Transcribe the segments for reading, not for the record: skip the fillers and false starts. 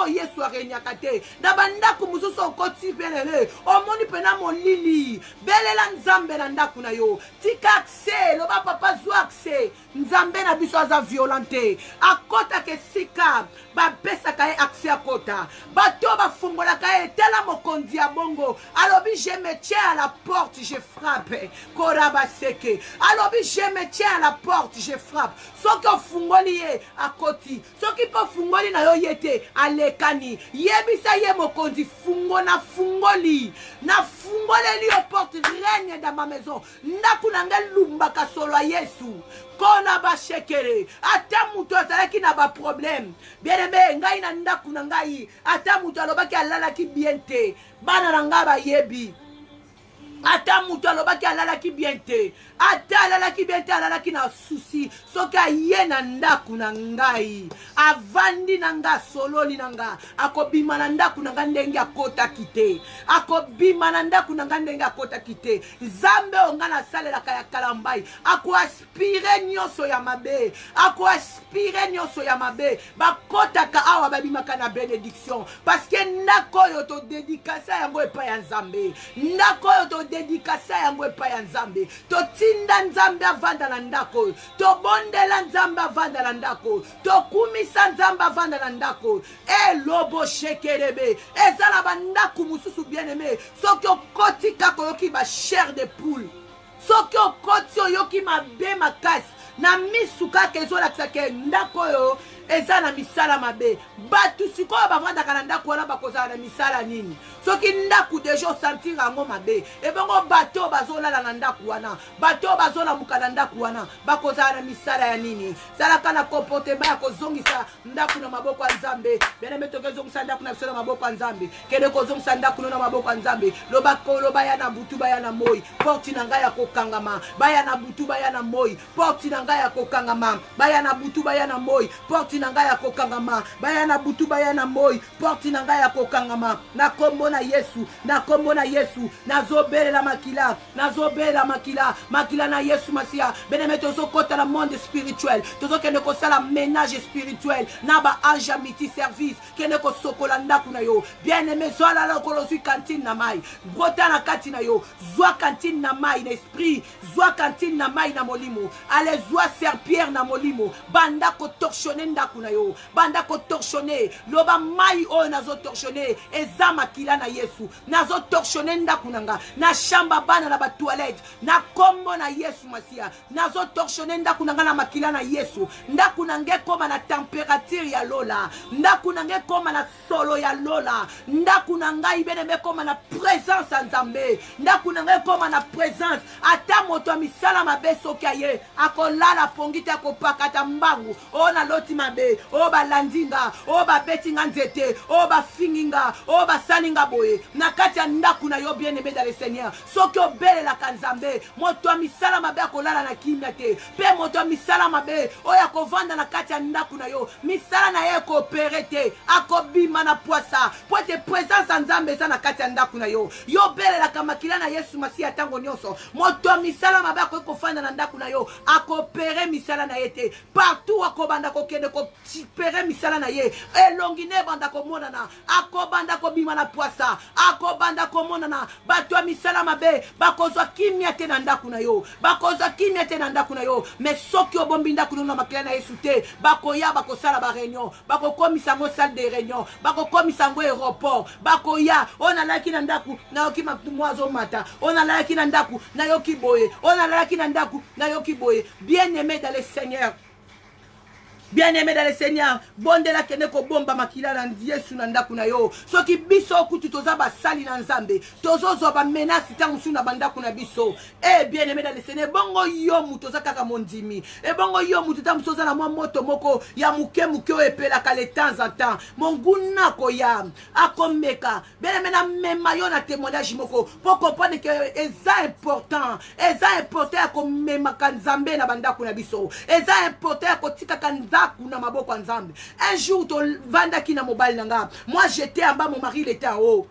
oyo Yesu aregnaka te. Na bandako mosusu okoti bien-aimé, omoni mpena molili. Belela Nzambe na ndako na yo, tika accès, loba papa zwa accès. Nzambe na biso aza violent te, akotaka esika bapesaka ye accès akota, bato bafungolaka ye. Tala mokonzi ya bongo alobi je me tiens à la porte, je frappe. Korabaseke alobi je me tiens à la porte, je frappe. Soki ofungoli ye akoti, soki mpe ofungoli na yo ye te alekani. Yebisa ye mokonzi, fungo na fungoli, na fungoleli yo porte, règne dans ma maison. Ndako na ngai elumbaka solo ya Yesu. Kona bashekele, ata moto azalaki na baproblème, bien-aimé, ngai na ndako na ngai, ata moto alobaki alalaki bien te, bana na ngai bayebi. Ata moto alobaki alalaki bien te, ata alalaki bien te, alalaki na susi, soki aye na ndako na ngai, avandi na ngai, asololi na ngai, akobima na ndako na ngai ndenge akotaki te, akobima na ndako na ngai ndenge akotaki te. Nzambe oyo ngai nasalelaka ya kalambai akoaspire nyonso ya mabe, akoaspire nyonso ya mabe. Bakotaka awa babimaka na benediction, parce que ndako oyo todedikasa yango epai ya Nzambe, ndako oyo todedikasa yango epai ya Nzambe. Totinda Nzambe avanda na ndako oyo, tobondela Nzambe avanda na ndako oyo, tokumisa Nzambe avanda na ndako oyo. Elobo shekerebe, eza na bandako mosusu bien-aimé, soki okoti kaka oyoki ba chair de poule, soki okoti oyoki mabe makasi na misu kaka ezolakisa ke ndako oyo eza na misala mabe. Bato sikoyo bavandaka na ndako wana bakozala na misala nini? Soki ndako deja osentir yango mabe, ebongo bato oyo bazolala na ndako wana, bato oyo bazolamuka na ndako wana bakozala na misala ya nini? Zalaka na comportement ya kozongisa ndako na maboko ya Nzambe. Bien-aimé, tokezongisa ndako na biso na maboko ya Nzambe. Kende kozongisa ndako no na maboko ya Nzambe. Loba kolo, baya na butu, baya na moi, porte na ngai ya kokangama, baya na butu, baya na moi, porte na ngai ya kokangama, baya na butu, baya na moi, porte na ngai ya kokangama, baya na butu, baya na moi, porte na ngai ya kokangama. Na kombo na Yesu, na kombo na Yesu, nazobelela makila, nazobelela makila, makila na Yesu Masiya. Bien-aimé, tozokota na monde spirituel, tozokende kosala ménage spirituel na ba ange ya multi service. Kende kosokola ndako na yo, bien-aimé, zwala lokolo, ozwi kantine na mai, brota na kati na yo, zwa kantine na mai na esprit, zwa kantine na mai na molimo, ale zwa serpillère na molimo, banda kotorchonne ndako na yo, banda kotorchonne. Loba mai oyo nazotorchonne eza makila na Yesu, nazotorchonne ndako na nga, na chambre bana, na batoilette, na kombo na Yesu Masiya, nazotorchonne ndako na nga na makila na Yesu. Ndako na nga ekóma na température ya lola, ndako na nga ekóma na solo ya lola, ndako na ngai bien-aimé ekóma na présence ya Nzambe, ndako na ngai ekóma na présence. Ata moto ya misala mabe soki aye, akolala pongi te, akopakata mbangu. Oyo naloti mabe, oyo balandi nga, oyo babeti nga nzete, oyo bafingi nga, oyo basali nga boye. Na kati ya ndako na yo, bien-aimé dans le Seigneur, soki obelelaka Nzambe, moto ya misala mabe akolala na kimia te. Mpe moto ya misala mabe oyo akovanda na kati ya ndako na yo, misala na ye ekoopere te, akobima na pwasa, po ete présence ya Nzambe eza na kati ya ndako na yo. Yo obelelaka makila na Yesu Masiya ntango nyonso, moto ya misala mabe akoki kofanda na ndako na yo, akopere misala na ye te. Partout akobanda kokende kopere misala na ye, elongi ne ebanda komonana, akobanda kobima na pwasa, akobanda komonana. Bato ya misala mabe bakozwa kimia te na ndako na yo, bakozwa kimia te na ndako na yo. Mais soki obombi ndako na yo na makila na Yesu te, bakoya bakosala ba réunion, bakokomisa yango salle de réunion, bakokomisa yango aéroport. Bakoya, oyo nalalaki na ndako nayoki mwa azomata, oyo nalalaki na ndako nayoki boye, oyo nalalaki na ndako nayoki boye. Bien-aimé dans le Seigneur, bien-aimé dans le Seigneur, bondela, kende kobomba makila na Yesu na ndako na yo. Soki biso kutu toza basali na Nzambe, tozozwa bamenace ntango mosusu na bandako na biso, e bien-aimé dans le Seigneur, ebongo yo moto oza kaka mondimi, ebongo yo moto ntango mosusu oza na mwa moto moko ya moke moke oyo epelaka le temps en temps, monguna akoya akomeka. Bien-aimé, namema yo na témoignage moko po comprendre ke eza important, eza important ya komemaka Nzambe na bandako na biso, eza important ya kotikaka ndako na maboko ya Nzambe. Un jour tovandaki na mobali na nga, moi j'étais en bas, mon mari il était en haut,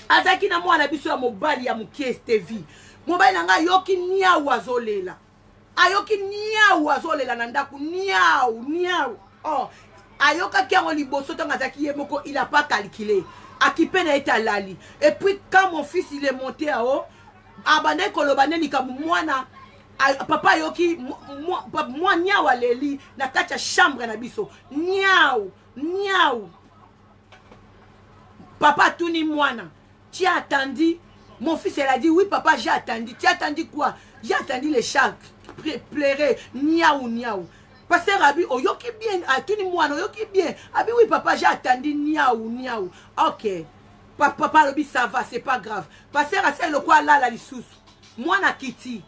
azalaki na mwana biso ya mobali ya moke Stevi. Mobali na nga ayoki niau azolela, ayoki niau azolela na ndako, niau niau. Oh, Ayokaki yango liboso ntango azalaki ye moko, il a pas calculé. Akipe na ye te alali. Et puis quand mon fils il est monté à haut, abandaki koloba nde likambo mwana papa ayoki mwa niau aleli na kati ya chambre na biso niau niau. Papa atuni mwana, tu as attendu? Mon fils, elle a dit, oui papa, j'ai attendu. Tu as attendu quoi? J'ai attendu les chats pleurer, niaou niaou. Pasteur abi oyoki bien, atuni mwana oyoki bien. Abi oui papa, j'ai attendu niaou niaou. Ok. Papa alobi ça va, c'est pas grave. Pasteur asali lokola alala lisusu. Mwana kiti.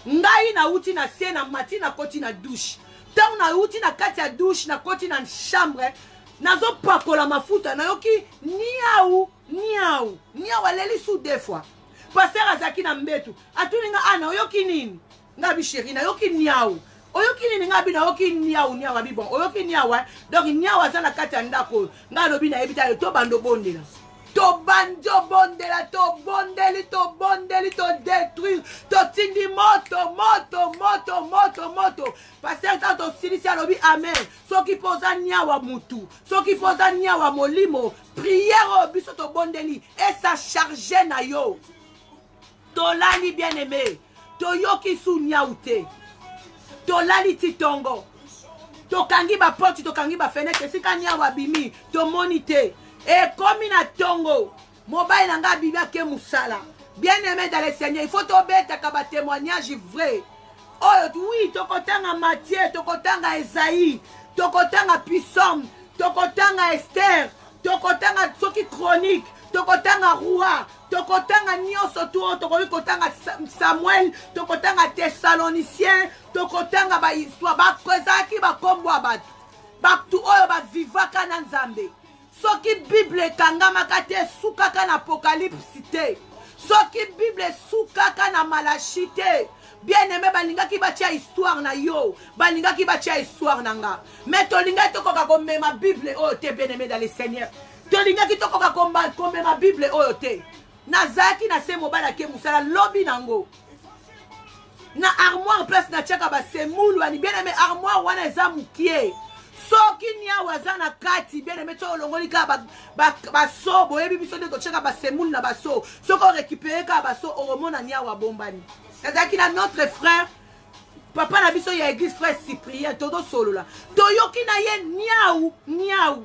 Ngai nauti na se na mati nakoti na douche. Ntango nauti na kati ya douche nakoti na chambre, nazopakola mafuta, nayoki niaou niaou niaou aleli su deux fois. Pasteur azalaki na mbetu, atuni nga ana oyoki nini? Nga bi chéri nayoki niaou. Oyoki nini? Nga bi nayoki niaou niaou. Abi bon, oyoki niaou hein? Donc niaou aza na kati ya ndako oyo. Nga alobi nayebi te, tobanda obondela. Tobandi obondela, tobondeli, tobondeli, todétruire, totindi moto, moto, moto, moto, moto. Pasteur ntango tosilisi alobi amen. Soki mpo oza niawa mutu, soki mpo oza niawa molimo, prière oyo biso tobondeli esa charge na yo. Tolali bien aimé, toyoki su niau te, tolali ti tongo, tokangi ba porte, tokangi ba fenêtre, esika niau abimi tomoni te. Ekomi na tongo, mobali na nga abimi ake mosala. Bien aimé dans le Seigneur, il faut tobetaka ba témoignage vrai. Oyo oui, tokotanga Matthieu, tokotanga Esaïe, tokotanga Psaume, tokotanga Esther, tokotanga soki chronique, tokotanga roi, tokotanga nyonso tu oyo tokoki kotanga Samuel, tokotanga Thessalonicien, tokotanga ba histoire, ezalaki bakombo ya bato, bato oyo bavivaka na Nzambe. Soki Bible ekangamaka te, esukaka na Apocalypse te. Soki Bible esukaka na Malachi te, bien-aimé, balingaki batia histoire na yo, balingaki batia histoire na nga. Mais tolingaki tokoka komema Bible oyo te, bien-aimé dans le Seigneur. Tolingaki tokoka komema Bible oyo te. Nazalaki na se mobali ake mosala lobi nango. Na armoire place natiaka ba semoule wani, bien aimé, armoire wana eza mukie. Soki niawu aza na kati, bien aimé, soki olongoli kaka baso, boyebi biso nde totiaka ba semoule na baso. Soki orécupérer kaka baso, okomona niawu abombani. Nazalaki na notre frère, papa na biso ya église, frère Cyprien, tozosolola. Toyoki na ye niawu, niawu.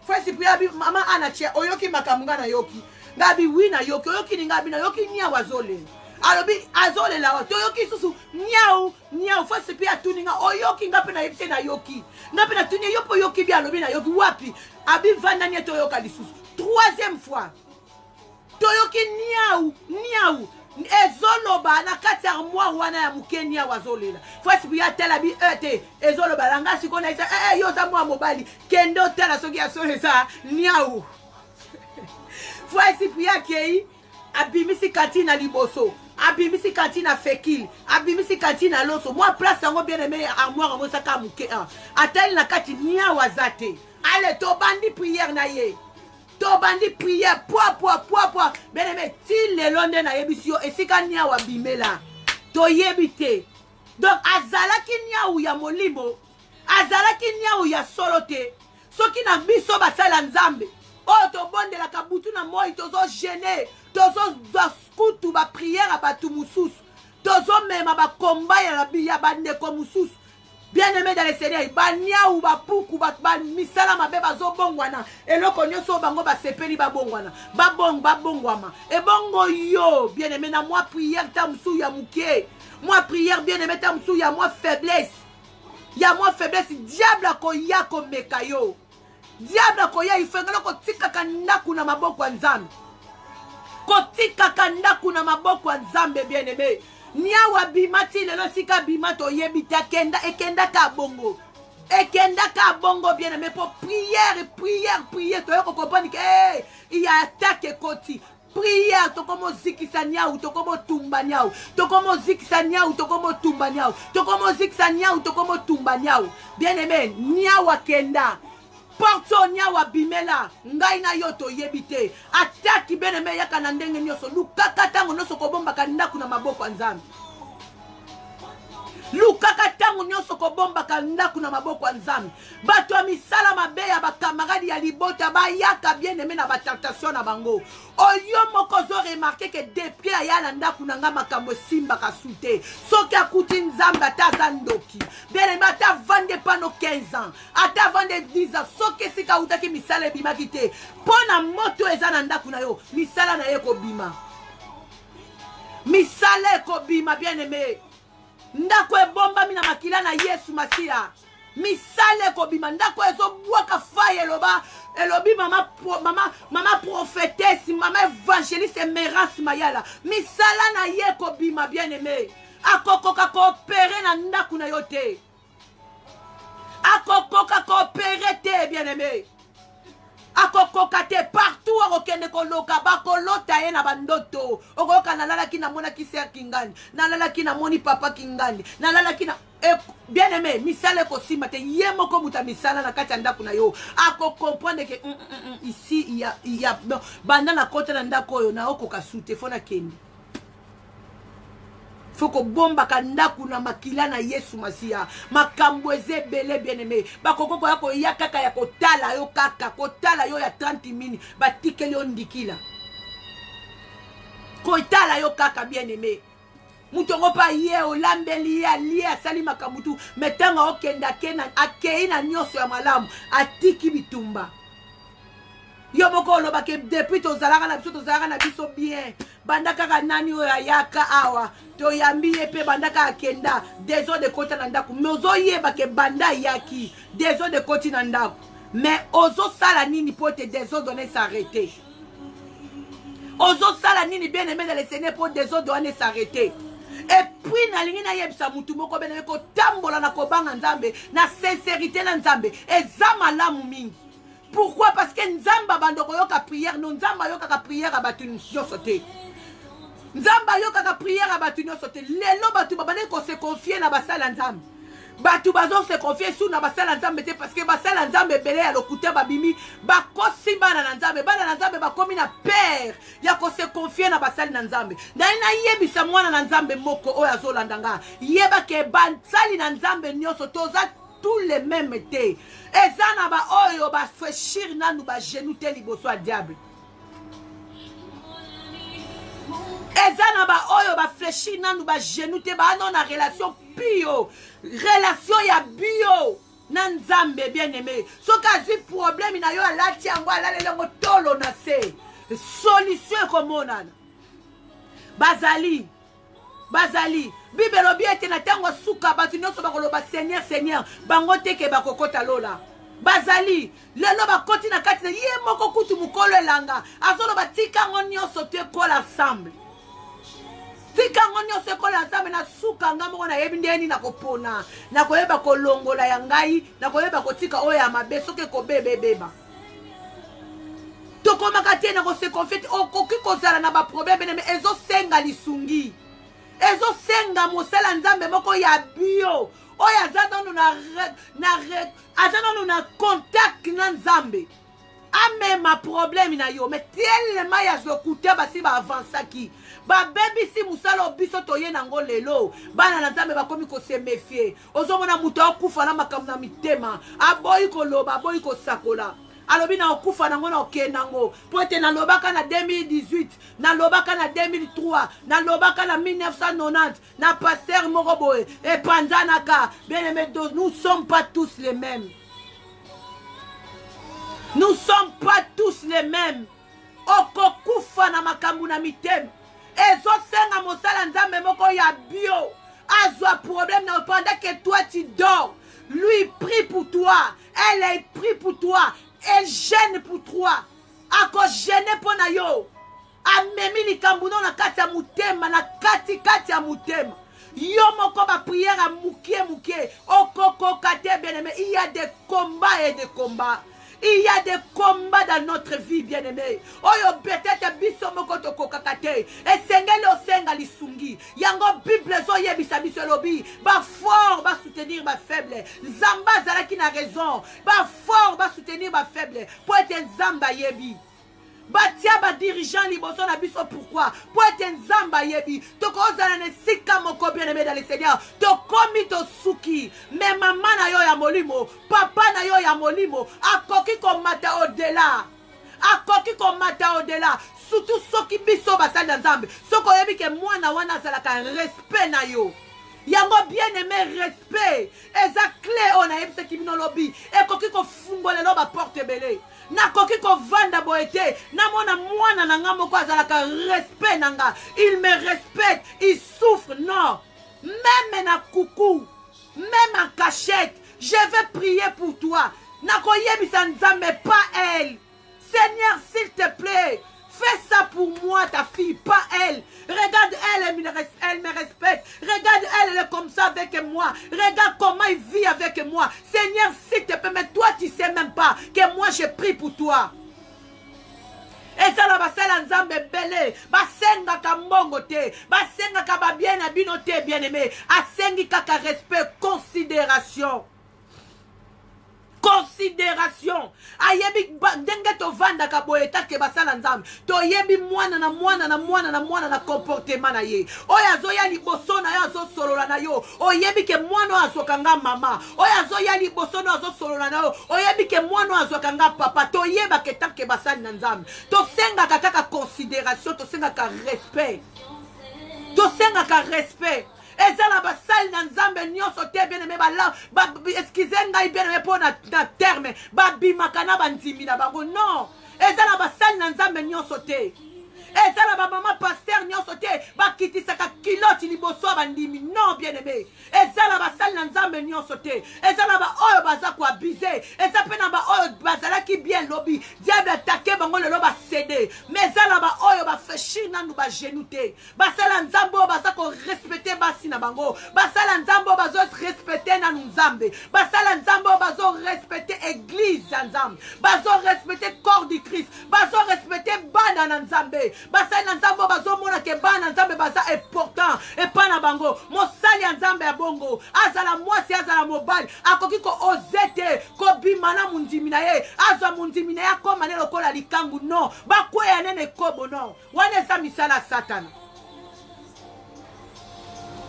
Frère Cyprien abi, mama Anna tia, oyoki makambo nga nayoki. Nga abi, oui nayoki, oyoki ni nga abi, nayoki niawu azolela. Alobi, azolela wa, toyoki susu, niawu, niawu. Frère Cyprien atuni nga, oyoki nga pe nayebisi ye nayoki. Nga pe natuni ye, yo pe oyoki bi, alobi nayoki, wapi? Abi, vanda nie toyoka lisusu. Troisième fois, toyoki niawu, niawu. Ezoloba na kati ya armoire wana ya moke, niawu azolela. Frère Cyprien atala bi, te, ezoloba na nga sikoyo na isa, yo oza mwa mobali, kende otala soki ya solo eza niawu. Frère Cyprien akei, abimisi kati na liboso, abimisi kati na fekile, abimisi kati na loso. Mwa place yango bien aimé ya armoire yango ezaka moke, ah. Atali na kati niawu aza te. Ale tobandi prière na ye. Tobandi prière pwa pwa pwa pwa. Bien aimé, ti lelo nde nayebisi yo esika niawu abimela. Toyebi te. Donc azalaki niawu ya molimo, azalaki niawu ya solo te. Soki na biso basala Nzambe oyo tobondelaka butu na moi, tozo gêner, tozozwa kutu ba prière ya bato mosusu, tozomema ba combat ya ya bandeko mosusu. Bien-aimé dans le Seigneur, ba niawu, ba puku, ba, ba misala mabe bazobongwana. Eloko nyonso bango basepeli babongwana. Babong, babongwama. Ebongo yo, bien-aimé, na moi prière ta mosusu ya moke. Moi prière, bien-aimé, ta mosusu ya moi faiblesse. Ya moi faiblesse, diable akoya komeka yo. Diable akoya, ifengela kotikaka ndako na maboko ya Nzambe. Kotikaka ndako na maboko ya Nzambe, bien-aimé. Niawa bima ti lelo sika bima toyebi te, akenda, ekendaka bongo. Ekendaka bongo, bien-aimé, po prière, prière, prière, toyoko comprendre que, hey, il y a attaque ekoti. Prière, tokomozikisa niawu, tokomotumba niawu, tokomozikisa niawu, tokomotumba niawu, tokomozikisa niawu, tokomotumba niawu. Bien-aimé, niawu akenda. Porte oyo niawu abimela, ngai na yo toyebi te. Ataki, bien-aimé, yaka na ndenge nyonso. Lukaka ntango nyonso kobombaka ndako na maboko ya Nzambe. Lukaka ntango nyonso kobombaka ndako na maboko ya Nzambe. Bato ya misala mabe ya bakamaradi ya libota bayaka bien aime na batentation na bango. Oyo moko ozo remarke ke depuis aya na ndako na nga makambo esimbaka su te. Soki akuti Nzambe ata aza ndoki, bien aime ata avandi epano 15 ans, ata avandi 10 ans, soki esika awutaki misala ebimaki te, mpo na moto eza na ndako na yo, misala na ye ekobima. Misala ekobima bien aime. Ndako ebombami na makila na Yesu Masiya. Misala ekobima, ndako ezobwaka fai eloba elobi mama, mama, mama prophetesse, mama evangeliste Emerance Mayala. Misala na ye ekobima bien aime. Akokoka koopere na ndako na yo te. Akokoka koopere te bien aime. Akokoka te partout akokende koloka bakolota ye na bandoto. Okoyoka nalalaki namonaki ser Kingani, nalalaki namoni papa Kingani, nalalaki na e, bien aimé misala ekosimba te. Ye moko moto ya misala na kati ya ndako na yo akocomprendre ke ici ya, ya, no, banda nakota na ndako oyo naokoka su te, fo nakende. Fo kobombaka ndako na makila na Yesu Masiya. Makambo eza ebele bien aimé. Bakoko koya koya kaka ya kotala yo kaka kotala yo ya 30 mini batikeli yo ndikila. Kotala yo kaka bien aimé. Moto yango mpe aye olambeli ye alie asali makambo tu me ntango aokende akei na nyonso ya malamu atiki bitumba. Yo moko olobaka depuis tozalaka na biso tozalaka na biso bien banda kaka nani oyo ayaka awa toyambi ye mpe banda kaka akenda desordre ekota na ndako me ozoyeba ke banda ayaki desordre ekoti na ndako me ozosala nini mpo ete desordre wana esarrete? Ozosala nini bien aimé dans le Seigneur mpo desordre wana esarrete? Et puis nalingi nayebisa mutu moko bien aimé, kotambola na kobanga Nzambe na sincérité na Nzambe eza malamu mingi. Pourquoi? Parce que Nzambe abanda koyoka prière no. Nzambe ayokaka prière ya bato nyonso te. Nzambe ayokaka prière ya bato nyonso te. Lelo bato babandaki kose confier na basali ya Nzambe. Bato bazo se confier su na basali ya Nzambe te, parce que basali ya Nzambe ebele ya lokuta babimi, bakosi bana na Nzambe. Bana na Nzambe bakomi na peur ya kose confier na basali na Nzambe. Ndai nayebisa mwana na Nzambe moko oyo azolanda nga, yeba ke basali na Nzambe nyonso toza tous les mêmes te. Eza na ba oyo ba fléchir nanu ba genoux te liboso ya diable. Eza na ba oyo ba fléchir nanu ba genoux te, ba no na relation pio, relation ya bio na Nzambe bien aimé. Soki azwi problème na yo alati yango alaleli yango tolo na se, solution ekomonana. Bazali bazali Bible elobi ete na ntango ya suka bato nyonso bakoloba Seigneur Seigneur, bango te ke bakokota lola. Bazali lelo bakoti na kati na ye moko kutu mokolo elanga azoloba tika yango nyonso to ekola ensemble, tika yango nyonso ekola ensemble. Na suka nga moko nayebi ndenge nini nakopona, nakoyeba kolongola ya ngai, nakoyeba kotika oyo ya mabe, soki ekobeba ebeba. Tokomaka te na kose confier te. Okoki kozala na baproblème bene, mais ezosenga lisungi, ezosenga mosala Nzambe moko ya bio oyo aza nanu na, na, aza nanu na contact na Nzambe, amema problème na yo. Mais tellement ya lokuta basi baavansaki, babebisi mosala oyo biso toye nango lelo. Bana na Nzambe bakomi kose méfier. Ozomona moto akufa na makambo na mitema, aboyi koloba, aboyi kosakola, alobi na okufa nango na okende nango po ete nalobaka na 2018, nalobaka na 2003, nalobaka na 1990 na pasteur moko boye epanzanaka. Bien aimé, nous sommes pas tous les mêmes, nous sommes pas tous les mêmes. Okokufa na makambo na mitema, ezosenga mosala Nzambe moko ya bio azwa problème na pendant que toi tu dors, lui prie pour toi, elle est prie pour toi, elle gêne pour toi, akogêne mpo na yo, amemi likambo no na kati ya motema, na kati kati ya motema yo moko ba prière ya mukie mukie okokoka te. Bien aimé, il y a des combats et des combats, il y a des combats dans notre vie, bien aimé, oyo peut-être biso moko tokokaka te, esengeli osenga lisungi. Yango Bible ezoyebisa biso, elobi bafort basoutenir bafaible. Nzambe azalaki na raison, bafort basoutenir bafaible, po ete Nzambe ayebi. Batia ba dirigeants liboso na biso pourquoi? Po ete Nzambe ayebi tokozala na esika moko bien aimé dans le Seigneur. Tokomi tosuki mais mama na yo ya molimo, papa na yo ya molimo akoki komata au-delà. Akoki komata au-delà. Surtout soki biso basali na Nzambe, soki oyebi ke mwana wana azalaka respect na yo. Yango bien aimé respect eza clé oyo nayebisaki bino lobi ekoki kofungolela ba porte ebele. Nakoki kovanda boye te namona mwana na nga moko azalaka respect na nga, il me respecte, il souffre. Non, meme na kuku, meme en cachette, je vais prier pour toi. Nakoyebisa Nzambe, pas elle. Seigneur, s'il te plaît, fais ça pour moi, ta fille, pas elle. Regarde, elle, elle me elle me respecte. Regarde, elle, elle est comme ça avec moi. Regarde comment il vit avec moi. Seigneur, s'il te plaît, mais toi, tu sais même pas que moi, je prie pour toi. Ezala basala Nzambe ebele, basengaka mbongo te, basengaka ba bien na bino te, bien-aimé. Asengi kaka respect, considération. Considération. Ayebi ndenge tovandaka boye take basala Nzambe. Toyebi mwana na mwana na mwana na mwana na comportement na ye. Oyo azoya liboso na yo azosolola na yo, oyebi ke mwana oyo azwaka nga mama. Oyo azoya liboso na yo azosolola na yo, oyebi ke mwana oyo azwaka nga papa. Toyebaka etanke basali na Nzambe. Tosengaka kaka considération, tosengaka respect. Tosengaka respect. Eza na basali na Nzambe nyonso te, bien aimé, ba, ba, excusez ngai bien aimé mpo na, na terme, babimaka na bandimi na bango. Non, eza na basali na Nzambe nyonso te. Eza na ba mama pasteur nyonso te bakitisaka kiloti liboso ya bandimi. Non, bien aimé, eza na basali na Nzambe nyonso te. Eza na ba oyo baza koabuser, eza pe na ba oyo bazalaki bien lobi, diable attaquer bango lelo ba céder. Mais eza na ba oyo ba fléchir nanu ba genoux te. Basala Nzambe oyo baza ko respecter basi na bango, basala Nzambe oyo bazo respecter nanu Nzambe, basala Nzambe oyo bazo respecter église ya Nzambe, bazo respecter corps du Christ, bazo respecter bana na Nzambe, basali na Nzambe oyo bazo mona ke bana na Nzambe baza important epa na bango. Mosali ya Nzambe ya bongo, azala mwasi azala mobali, akoki ko oser te kobima na mondimi na ye, azwa mondimi na ye akoma ne lokola likangu. Non, bakweya ne na ekobo. Non, wana eza misala ya Satana.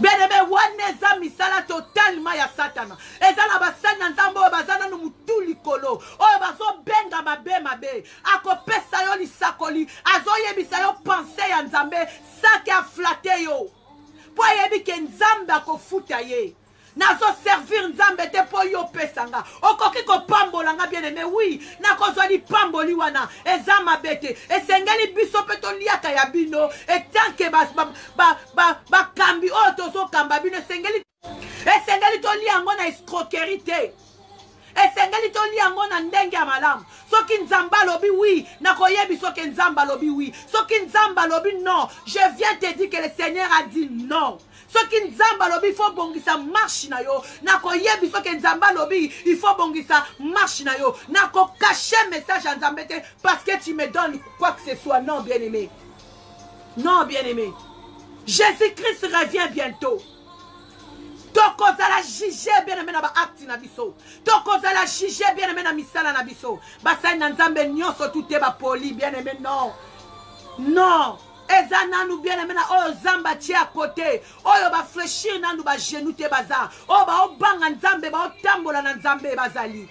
Bien-aimé, wana eza misala totalement ya Satana. Eza na basali na Nzambe oyo baza nanu mutu likolo, oyo bazobenga mabe mabe. Akopesa yo lisakoli, azoyebisa yo pensée ya Nzambe, sake aflate yo po ayebi ke Nzambe akofuta ye. Nazo servir Nzambe te po yo pesa nga. Okoki kopambola nga bien aimé, oui, nakozwa lipamboli wana, eza mabe te. Esengeli biso pe toliaka ya bino, et tant que bakambi oyo tozokamba bino, esengeli tolia yango na escroquerie te. Esengeli tolia yango na ndenge ya malamu. Soki Nzambe alobi oui, nakoyebi soki Nzambe alobi oui. Soki Nzambe alobi non, je viens te dire que le Seigneur a dit non. Soki Nzambe alobi il faut bongisa marche na yo, nakoyebi soki Nzambe alobi il faut bongisa marche na yo. Nako cacher message ya Nzambe te parce que tu me donnes quoi que ce soit. Non, bien-aimé. Non, bien-aimé. Jésus-Christ revient bientôt. Tokozala juge bien-aimé na ba acte na biso. Tokozala juge bien-aimé na misala na biso. Basali na Nzambe nyonso tout te ba poli bien-aimé, non. Non. Eza nanu bien-aimé na oyo Nzambe atie à côté, oyo ba fléchir nanu ba genoux te baza, oyo ba obanga Nzambe, ba otambola na Nzambe bazali.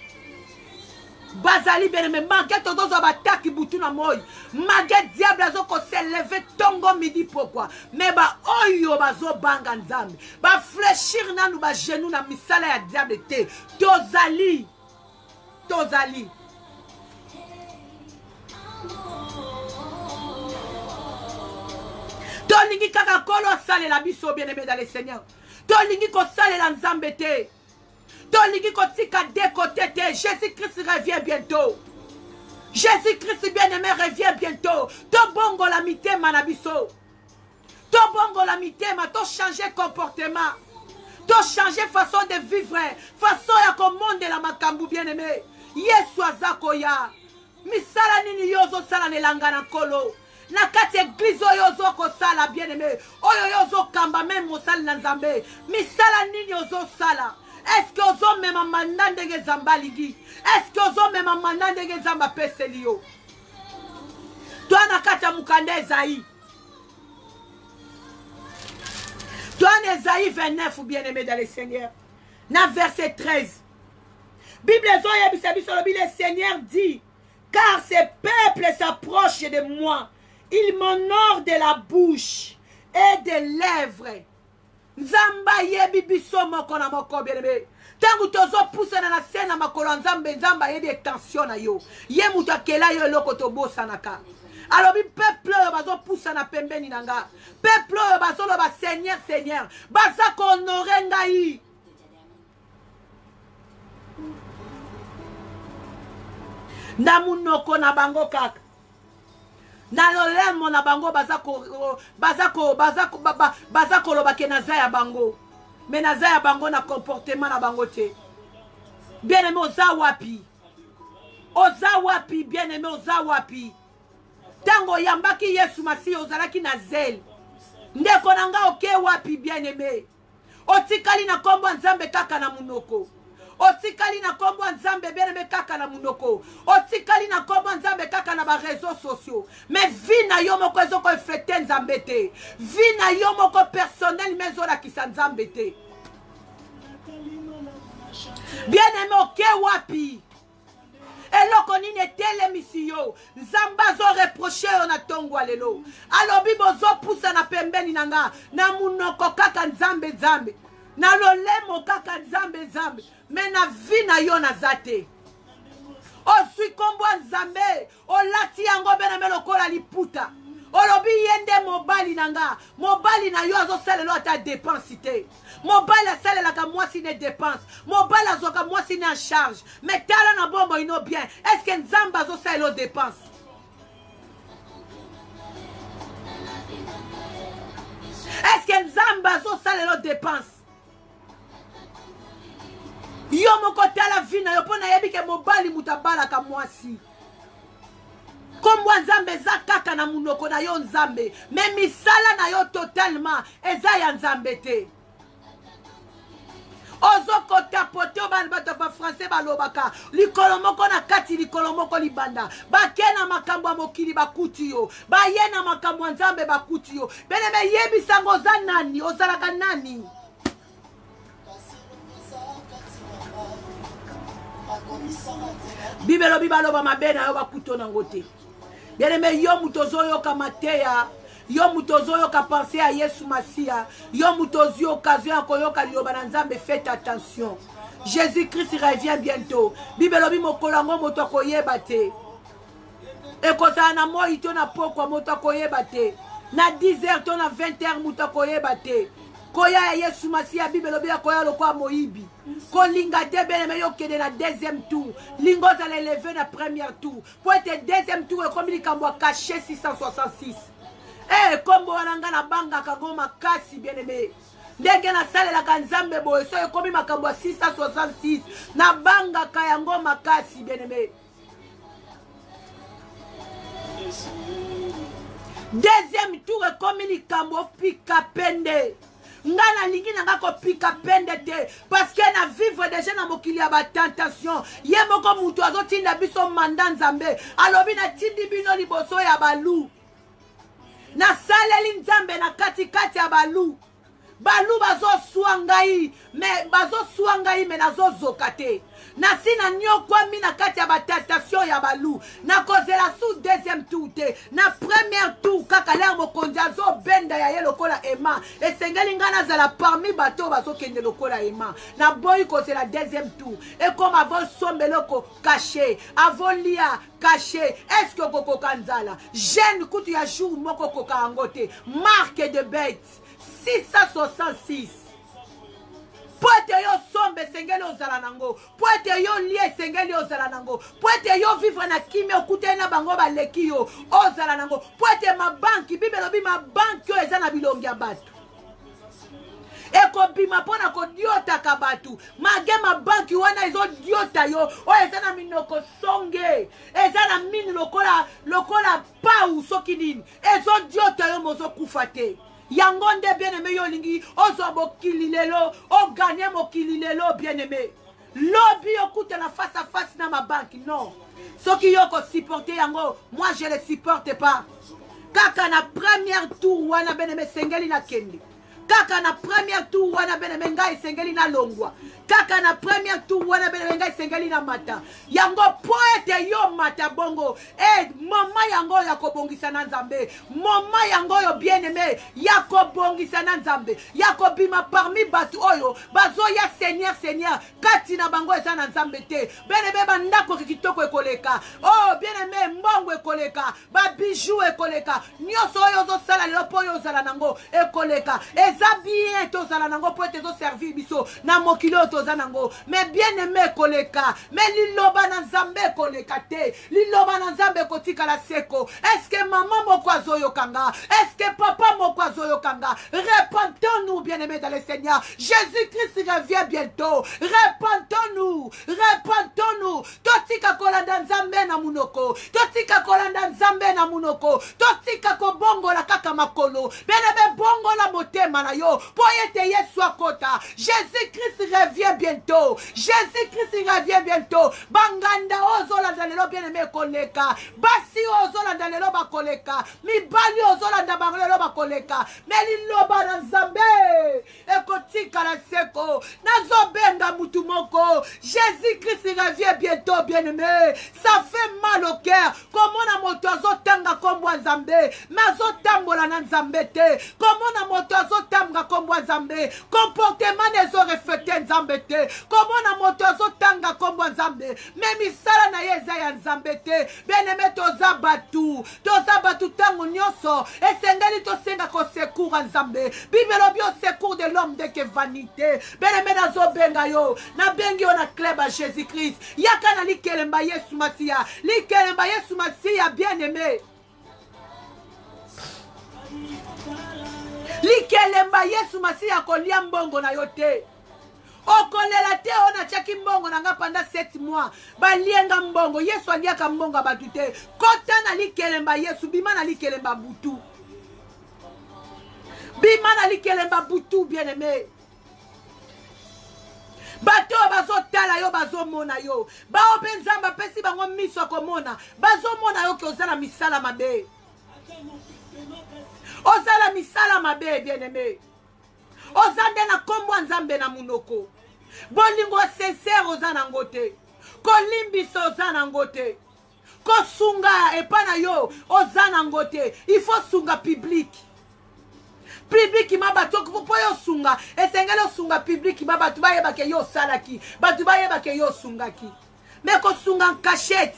Bazali bien-aimé, malgré tozozwa ba attaque butu na moi, malgré diable azo ko s'élever tongo midi pokwa, mais ba oyo bazobanga Nzambe, ba fléchir nanu ba genoux na misala ya diable te. Tozali, tozali. Tolingi kaka Nkolo asalela biso bien-aimé dans le Seigneur. Tolingi kosalela Nzambe te. Tolingi kotika de côté te. Jésus-Christ revient bientôt. Jésus-Christ bien-aimé revient bientôt. Tobongola mitema na biso. Tobongola mitema, to changer comportement. To changer façon de vivre, façon ya komondela makambo bien-aimé. Yesu aza koya. Misala nini yo ozosala na elanga na Nkolo? Na kati ya église oyo ozokosala bien-aimé, oyo yo ozokamba même mosali na Nzambe, misala nini ozosala? Est-ce que ozomema manda ndenge Nzambe alingi? Est-ce que ozomema manda ndenge Nzambe apeseli yo? Toa na kati ya mokanda Ezayi. Toa na Ezayi 29, bien-aimé dans le Seigneur. Na verset 13. Bible ezoyebisa biso lobi le Seigneur dit car ce peuple s'approche de moi, il m'honore de la bouche et des lèvres. Nzambe ayebi biso moko na moko bien-aimé. Ntango tozopusana na se na makolo ya Nzambe, Nzambe ayebi etension na yo. Ye moto akela yo eloko tobosanaka. Alobi peuple oyo bazopusana pembeni na nga, peuple oyo bazoloba Seigneur, Seigneur, baza kohonore ngai. Na monoko na bango kaka na lolemo na bango baza ko, baza ko, baza ko, ba, baza koloba ke naza ya bango me naza ya bango na comportement na bango te. Bien aimé, oza wapi? Oza wapi bien aimé, oza wapi? Ntango oyambaki Yesu Masiya ozalaki na zele. Ndeko na nga oke wapi bien aimé? Otikali na kombo ya Nzambe kaka na munoko. Otikali na kombo ya Nzambe bien aimé kaka na munoko. Otikali na kombo ya Nzambe kaka na ba réseaux sociaux. Mais vie na yo moko ezoko reflecter Nzambe te. Vie na yo moko personnel mais ezolakisa Nzambe te. Bien aimé oke wapi? Eloko nini etelemisi yo? Nzambe azoreproche yo na ntongo ya lelo. Alobi bozopusana pembeni na nga na munoko kaka Nzambe Nzambe, na lolemo kaka Nzambe Nzambe, me na vie na yo naza te. Ozwi kombo ya Nzambe, olati yango bename lokola liputa. Olobi ye nde mobali na nga. Mobali na yo azosalela ata dépense te. Mobali asalelaka mwasi ne dépense. Mobali azwaka mwasi ne en charge. Mais tala na bombo ino bien. Est-ce que Nzambe azosalela dépense? Est-ce que Nzambe azosalela dépense? Yo moko tala vie na yo mpo nayebi ke mobali moto abalaka mwasi. Kombo ya Nzambe eza kaka na munoko na yo Nzambe, me misala na yo totalement eza ya Nzambe te. Ozokotapote oyo bana bato ba français balobaka likolo moko na kati likolo moko libanda. Bake na makambo ya mokili bakuti yo, baye na makambo ya Nzambe bakuti yo. Bene me yebisango oza nani, ozalaka nani? Bible elobi baloba mabe na yo bakuto nango te. Bien-aimé, yo moto ozoyoka mateya, yo moto ozoyoka pensée ya Yesu Masiya, yo moto ozwi occasion ya koyoka liloba na Nzambe, faites attention. Jésus-Christ revient bientôt. Bible elobi mokolo yango moto akoyeba te. Ekozala na moi to na pokwa moto akoyeba te. Na 10 heures to na 20 heures moto akoyeba te. Koya ya Yesu Masiya, Bible elobi akoya lokola moyibi. Kolinga te bien-aimé, yo kende na deuxième tour. Lingo ozala élevé na première tour. Po ete deuxième tour ekomi likambo ya caché 666. Eh, kombo wana nga nabangaka ngo makasi bien-aimé. Ndenge nasalelaka Nzambe boye so ekomi makambo ya 666 nabangaka yango makasi bien-aimé. Deuxième tour ekomi likambo pika pende. Nga nalingi na nga kopika pende te parce que na vivre déjà na mokili ya ba tentation. Ye moko mutu azotinda biso manda Nzambe alobi natindi bino liboso ya balu, nasaleli Nzambe na katikati ya balu. Balu bazoswa ngai me bazoswa ngai me nazozoka te. Nasi nanyokwami na kati ya batentation ya balu. Nakozela su deuxième tour te, na première tour kaka lere mokonzi azobenda ya ye lokola ema. Esengeli ngai nazala parmi bato oyo bazokende lokola ema. Naboyi kozela deuxième tour ekoma avosomba eloko caché, avolia caché. Est-ce que okokoka nzala? Jeune kutu ya jour moko okoka yango te. Marque de bête 666. Po ete yo somba esengeli ozala nango, po ete yo lia esengeli ozala nango, po ete yo vivre na kimia okutani na bango baleki yo ozala nango, po ete mabanki, Bible elobi mabanki oyo eza na bilongi ya bato ekobima mpo na kodiotaka bato. Mage mabanki wana ezodiota yo, oyo eza na minoko songe, eza na minu lokola, lokola pau soki nini, ezodiota yo mozokufa te. Yango nde bien-aimé yo olingi ozwa mokili lelo, oganye mokili lelo bien-aimé. Lobi okutana face à face na mabanki non. Soki yo ko supporter yango, moi je le supporte pas. Kaka na première tour wana bene mesengeli na kende. Kaka na première tour wana bene me ngai esengeli na longwa. Kaka na première tour wana bene me ngai esengeli na mata. Yango po ete yo mata bongo. E mama yango ya kobongisa na Nzambe. Mama yango yo bien aimé ya kobongisa na Nzambe. Ya kobima parmi bato oyo bazoya Seigneur Seigneur kati na bango eza na Nzambe te. Bien aimé bandako kitoko ekoleka. Oh bien aimé mbongo ekoleka, ba bijoux ekoleka. Nyonso oyo ozosala lelo mpo oyo ozala nango ekoleka. Eza bien tozala nango mpo ete ezoservir biso na mokili oyo toza nango. Mais bien aimé ekoleka. Mais liloba na Nzambe ekoleka te. Liloba na Nzambe ekotikala seko. Est-ce que maman moko azoyoka nga? Est-ce que papa moko azoyoka nga? Repentons-nous, bien-aimés dans le Seigneur. Jésus-Christ revient bientôt. Repentons-nous. Repentons-nous. Totika kolanda Nzambe na munoko. Totika kolanda Nzambe na munoko. Totika kobongola kaka makolo. Bien-aimé, bongola motema na yo po ete Yesu akota. Jésus-Christ revient bientôt. Jésus-Christ revient bientôt. Banganda ozolanda lelo bien-aimé ekoleka. Basi ozolanda lelo bakoleka. Mibali ozolanda bango lelo bakoleka. Me liloba na Nzambe ekotikala seko. Nazobenga mutu moko. Jésus-Christ revient bientôt bien-aimé. Ça fait mal au cœur. Komona moto azotanga kombo ya Nzambe, mais azotambola na Nzambe te. Komona moto azotanga kombo ya Nzambe, comportement na ezo reflete Nzambe te. Komona moto azotanga kombo ya Nzambe, mais misala na ye eza ya Nzambe te. Bien-aimé, toza batu, toza batu tango nyonso esengeli tosenga ko secours ya Nzambe. Bible elobi au secours de l'homme dès que vanité. Bien-aimé, nazobenga yo, nabengi yo na club ya Jésus-Christ. Yaka na likelemba Yesu Masiya, likelemba Yesu Masiya bien-aimé. Likelemba Yesu Masiya kolia mbongo na yo te. Okolela te oyo natiaki mbongo na nga pendant 7 mois balienga mbongo. Yesu aliaka mbongo ya bato te. Kota na likelemba Yesu, bima na likelemba butu. Bima na likelemba butu bien-aimé. Bato oyo bazotala yo bazomona yo, bao mpe Nzambe apesi bango miso ya komona, bazomona yo ke oza na misala mabe, oza na misala mabe bien-aimé, oza nde na kombo ya Nzambe na monoko, bolingo sincère oza nango te, kolimbisa oza nango te, kosunga epa na yo oza nango te. Il faut sunga public. Public ma bato mpo yo osunga, esengeli osunga public ma bato bayebake yo osalaki, bato bayebake yo osungaki. Mais kosunga en cachette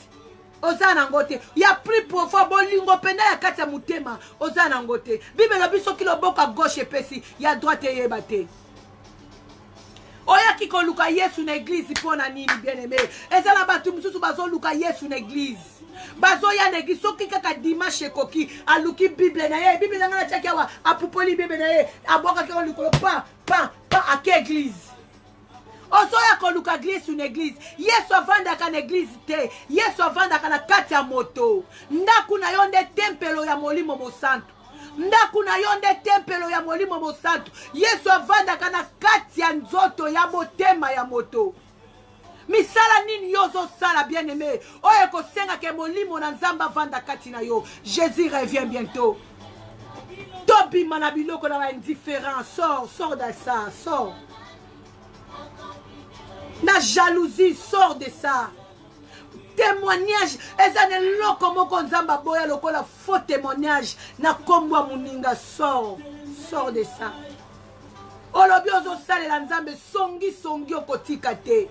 oza nango te. Ya plus profond bolingo mpenza ya kati ya motema oza nango te. Bible elobi soki loboko ya gauche epesi, ya droite eyeba te. Oyaki koluka Yesu na église mpo na nini bien-aimé? Eza na bato mosusu bazoluka Yesu na église, bazoya na église soki kaka dimanche ekoki, aluki Bible na ye, Bible na ngai natiaki awa, apupoli Bible na ye, abwakaki yango likolo, pa pa pa, ake église. Ozoya koluka Yesu na église. Yesu avandaka na église te. Yesu avandaka na kati ya moto. Ndako na yo nde tempelo ya Molimo Mosantu. Ndako na yo nde tempelo ya Molimo Mosantu. Yesu avandaka na kati ya nzoto ya motema ya moto. Misala nini yo ozosala bien-aimé oyo ekosengaka molimo na Nzambe avanda kati na yo? Jésus revient bientôt. Tobima na biloko na ba indifférent. Sors, sors de ça, sors. Na jalousie, sors de ça. Témoignage eza na eloko moko Nzambe aboya lokola faux témoignage na kombo ya moninga. Sors, sors de ça. Olobi ozosalela Nzambe, songi songi okotika te.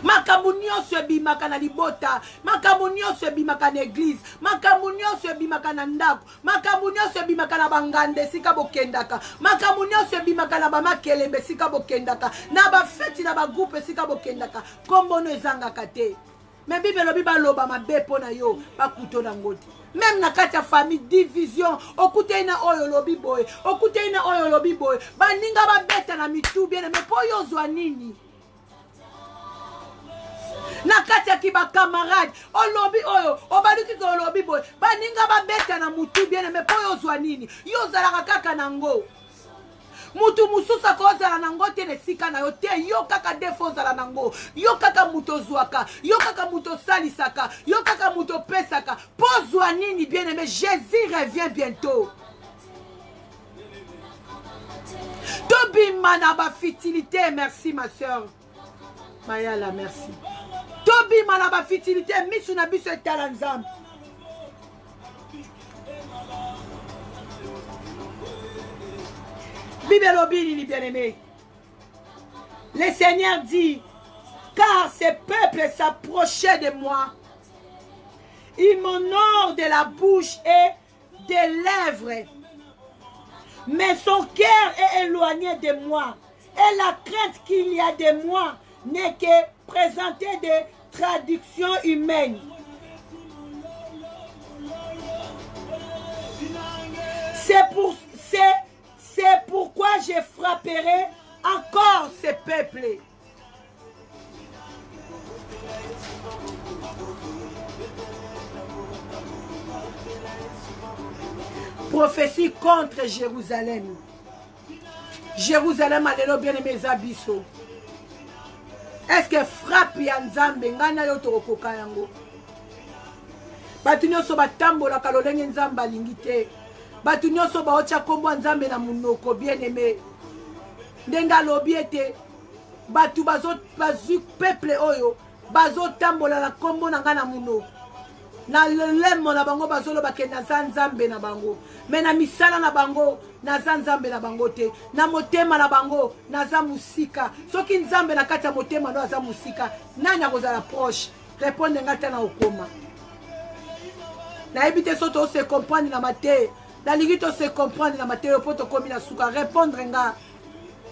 Makambo nyonso ebimaka na libota, makambo nyonso ebimaka na église, makambo nyonso ebimaka na ndako, makambo nyonso ebimaka na banganda esika bokendaka, makambo nyonso ebimaka na bamakelembe esika bokendaka, na bafeti na bagroupe esika bokendaka, kombono ezangaka te. Mais Bible elobi baloba mabe mpo na yo, bakuto nango te. Même na kati ya famille, division, okuteli na oyo olobi boye, okuteli na oyo olobi boye, baninga babeta na mitu bien, mais mpo yo ozwa nini? Na kati ya kiba camarade, olobi oyo, obaluki ke olobi boye, baninga babeta na mutu bien, mais mpo yo ozwa nini? Yo ozalaka kaka nango. Mutu mosusu akozala nango te na esika na yo te. Yo kaka defo ozala nango. Yo kaka moto ozwaka. Yo kaka moto osalisaka. Yo kaka moto opesaka. Mpo ozwa nini bien aimé? Jésus revient bientôt. Tobima na ba futilité. Merci ma soeur Mayala, merci. Tobima na ba futilité, misu na biso etala Nzambe. Bible elobi nini bien-aimé? Le Seigneur dit, car ce peuple s'approchait de moi, il m'honore de la bouche et des lèvres, mais son cœur est éloigné de moi, et la crainte qu'il y a de moi n'est que présenter des traductions humaines. C'est pour, c'est pourquoi je frapperai encore ce peuple. Prophétie contre Jérusalem. Jérusalem alelo bien aimé eza biso. Est-ce que frappe ya Nzambe ngai na yo tokokoka yango? Bato nyonso batambolaka lolenge Nzambe alingi te. Bato nyonso baotya nkombo ya Nzambe na monoko bien aimé. Ndenge alobi ete bato bazwi peuple oyo bazotambola na nkombo na ngai na monoko na lolemo na bango bazoloba ke naza nzambe na bango me na misala na bango naza nzambe na bango te na motema na bango naza mosika soki nzambe na kati ya motema no aza mosika nani akozala proche répondre ngai ata na okoma nayebi te so tose comprendre na mateya nalingi tose comprendre na mateya mpo tokomi na suka répondre nga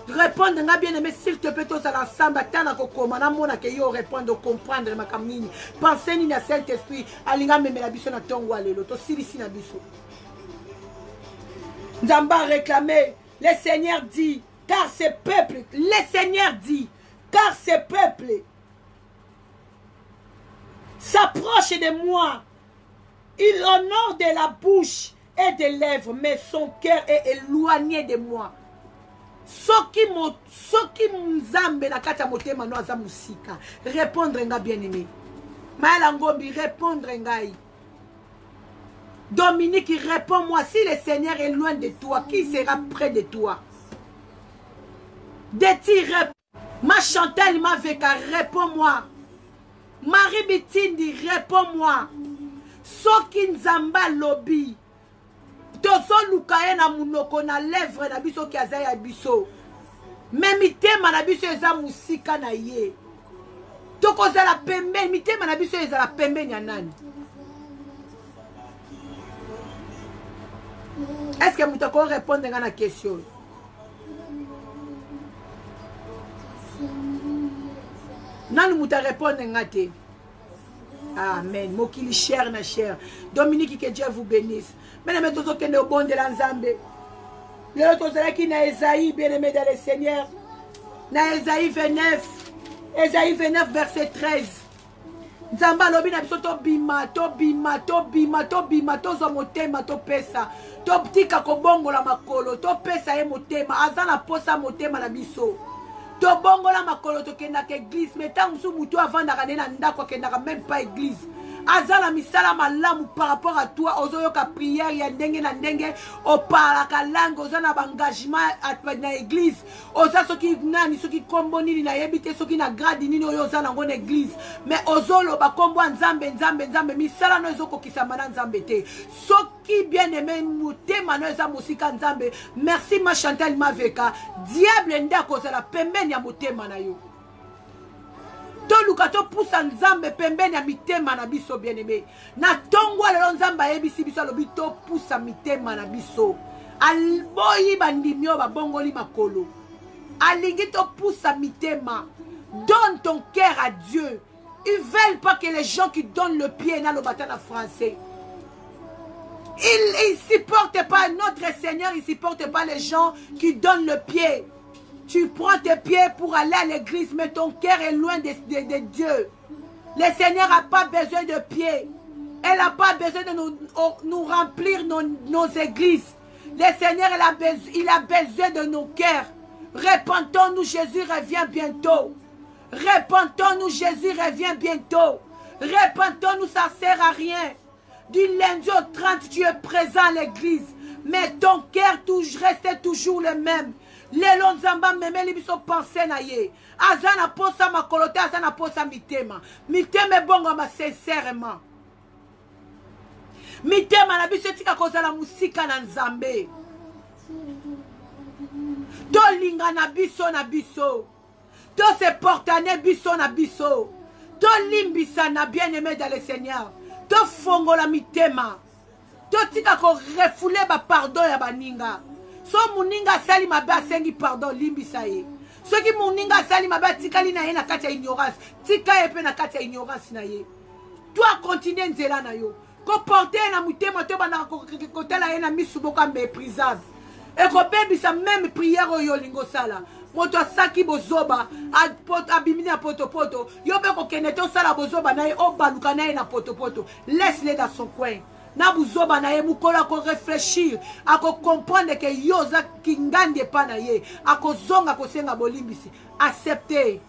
répondre nga bien aimé s'il te plaît tozala ensemble ata na kokoma namona ke yo répondre ocomprendre makambo nini pense nini ya saint esprit alingi amemela biso na ntongo ya lelo tosilisi na biso nzambe aréclame le seigneur dit car ce peuple le seigneur dit car ce peuple s'approche de moi il honore de la bouche et des lèvres, mais son cœur est éloigné de moi. Soki mo soki nzambe na kati ya motema no aza musika, répondre nga bien aimé. Mayala Ngombi, répondre ngai. Dominique, réponds-moi. Si le Seigneur est loin de toi, qui sera près de toi? Deti, réponds. Ma Chantal Maveka, réponds-moi. Marie Bitindi, réponds-moi. Soki Nzamba lobi, tozoluka ye na munoko na lèvre na biso ki aza ya biso. Mais mitema na biso eza musika na ye. Tokozala pembeni, mitema na biso ezala pembeni ya nani? Est-ce que moto ako répondre nga na question? Nanu moto arépondre nga te. Amen. Mokili cher na cher. Dominique, que Dieu vous bénisse. Bien-aimé, tozokende obondela Nzambe. Lelo tozalaki na Esaïe, bien-aimé dans le Seigneur. Na Esaïe 29. Esaïe 29, verset 13. Nzambe alobi na biso tobima, tobima, tobima, tobima, tozwa motema, topesa. Totika kobongola makolo, topesa ye motema. Aza na posa motema na biso. Tobongola makolo, tokendaka église, mais ntango mosusu motu avandaka nde na ndako, akendaka même pas église. Aza na misala malamu par rapport à toi, ozoyoka prière ya ndenge na ndenge, oparlaka langue, oza na ba engagement na église, oza soki nani, soki kombo nini nayebi te, soki na grade nini oyo oza nango na église, mais ozoloba kombo ya Nzambe, Nzambe, Nzambe, misala no ezokokisama na Nzambe te. Soki bien aimé motema no eza mosika Nzambe, merci ma Chantal Maveka, diable nde akozala pembeni ya motema na yo. Toluka topusa Nzambe pembeni ya mitema na biso bien aimé. Na tongo lelo Nzambe ayebisi biso, alobi topusa mitema na biso. Alboyi bandimi oyo babongoli makolo. Alingi topusa mitema. Donne ton cœur à Dieu. Ils veulent pas que les gens qui donnent le pied na lobata na français. Ils supportent pas notre Seigneur, ils supportent pas les gens qui donnent le pied. Tu prends tes pieds pour aller à l'église, mais ton cœur est loin de Dieu. Le Seigneur n'a pas besoin de pieds. Elle n'a pas besoin de nous remplir nos églises. Le Seigneur, il a, besoin, il a besoin de nos cœurs. Repentons-nous, Jésus revient bientôt. Repentons-nous, Jésus revient bientôt. Repentons-nous, ça ne sert à rien. Du lundi au 30, tu es présent à l'église. Mais ton cœur reste toujours le même. lelo nzambe amemeli biso pense na ye aza na posa makolo te aza na posa mitema mitema ebongwama sincèrement mitema na biso etika kozala mosika na nzambe tolingana biso na biso toseportane biso na biso tolimbisana bien aimé dans le seigneur tofongola mitema totika korefoule bapardon ya baninga so moninga asali mabe asengi pardon limbisa ye soki moninga asali mabe atikali na ye na kati ya ignorance tika ye mpe na kati ya ignorance na ye to akontinue nzela na yo koporte ye na motema to ebandaka kotala ye na misu moko ya méprisable ekobebisa meme priere oyo olingi osala moto asaki bozoba abimi na potopoto yo mpe kokende te osala bozoba na ye obaluka na ye na potopoto laisse le dans son coin na buzoba na ye mokolo akoreflechir akocomprendre ke yo oza kingandi epa na ye akozonga kosenga bolimbisi accepte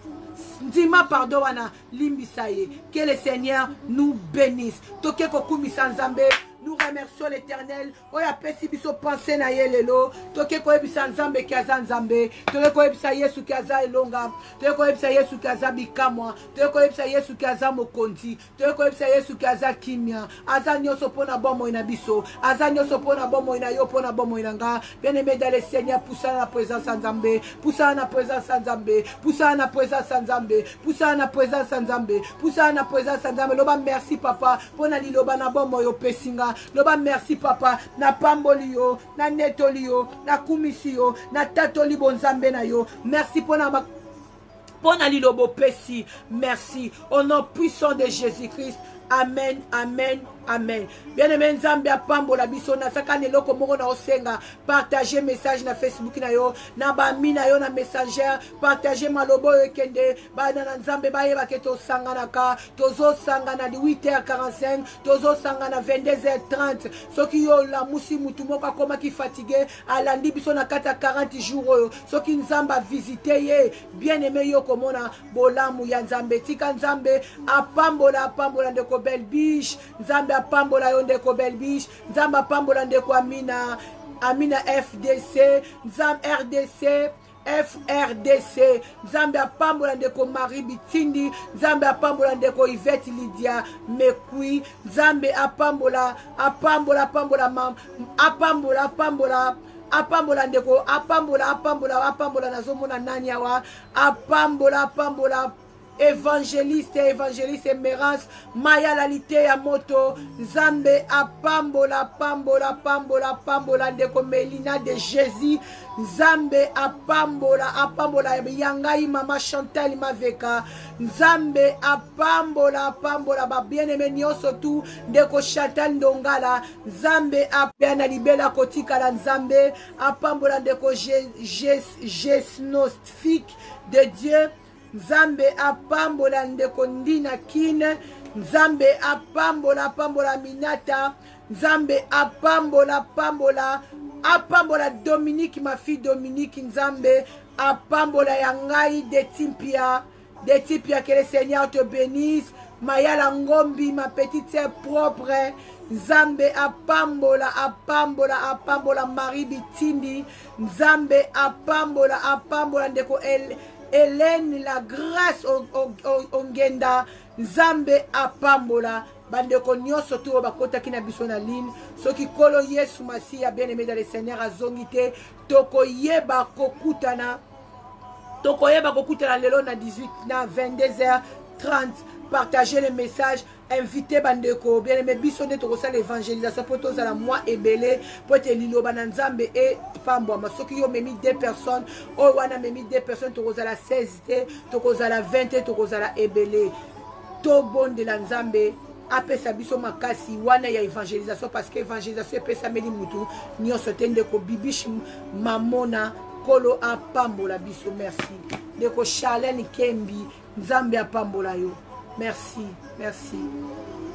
ndima pardon wana limbisa ye que le seigneur nous bénisse toke kokumisa nzambe nous remercions l'éternel oyo apesi biso pense na ye lelo toke koyebisa nzambe ke aza nzambe toke koyebisa yesu ke aza elonga toke koyebisa yesu ke aza bikamwa toke koyebisa yesu ke aza mokonzi toye koyebisa yesu ke aza kimia aza nyonso mpo na bomoi na biso aza nyonso mpo na bomoi na yo mpo na bomoi na nga bien aimé dans le seigneur pusana na présence ya nzambe pusana na présence ya nzambe pusana na présence ya nzambe pusana na présence ya nzambe pusana na présence ya nzambe loba merci papa mpo na liloba na bomoi opesi nga loba merci papa napamboli yo nanetoli yo nakumisi yo natatoli bonzambe na yo merci mpo na mpo na liloba opesi merci au nom puissant de jésus christ amen amen amen bien aimé nzambe apambola biso nazaka na eloko moko na osenga partage message na facebook na yo na bami na yo na messenger partage maloba oyo ekende bana na nzambe bayeba ke tosanganaka tozosangana 8h45 tozosangana 22h30 soki yo olamusi motu moko akomaki fatigue alandi biso na kati ya 40 jours oyo soki nzambe avisite ye bien aime yo komona bolamu ya nzambe tika nzambe apambola apambola ndeko belbiche nzambe apambola yo ndeko belbiche nzambe apambola ndeko amina amina fdc nzambe rdc FRDC nzambe apambola ndeko Marie Bitindi nzambe apambola ndeko Yvette Lydia Mekui nzambe apambola apambola apambola mam apambola apambola apambola ndeko apambola apambola apambola nazomona nani awa apambola apambola evangeliste evangeliste emerance mayala liteya moto nzambe apambola apambola apambola apambola ndeko melina de jésus nzambe apambola apambola ya ngai mama chantal maveka nzambe apambola apambola babieneme nyonso tu ndeko chantal ndongala nzambe apea na libela kotikala nzambe apambola ndeko gesnostique de dieu nzambe apambola ndeko ndina kin nzambe apambola apambola minata nzambe apambola apambola apambola dominique ma fille dominique nzambe apambola ya ngai de timpia de timpia que le seigneur te bénisse mayala ngombi ma petite sœur propre nzambe apambola apambola apambola marie bitindi nzambe apambola apambola ndeko El, Helène la grâce ongenda nzambe apambola bandeko nyonso to oyo bakotaki na biso na ligne soki nkolo yesu masiya bien aimé dans le seigneur azongi te tokoyeba kokutana tokoyeba kokutana lelo na 18 na 22h30 partager le message invite bandeko bien aimé biso nde tokosala évangélisation mpo tozala mwa ebele mpo ete liloba na nzambe epambwama soki yo omemi deux personnes oyo wana amemi deux personnes tokozala 16 te tokozala 20 te tokozala ebele tobondela nzambe apesa biso makasi wana ya évangélisation parce que évangélisation epesameli mutu nyonso te ndeko bibish mamona nkolo apambola biso merci ndeko charlene kembi nzambe apambola yo merci merci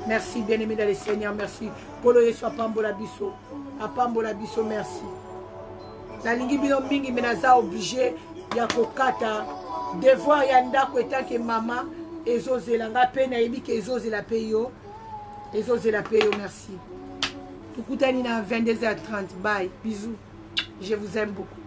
merci bien aimé dans le seigneur merci nkolo yesu apambola biso apambola biso merci. Nalingi bino mingi me naza oblige ya kokata devoir ya ndako etanke mama ezozela nga mpe nayebi ke ezozela mpe yo, ezozela mpe yo. Merci, tokutani na 22h30. Bye, bisous, je vous aime beaucoup.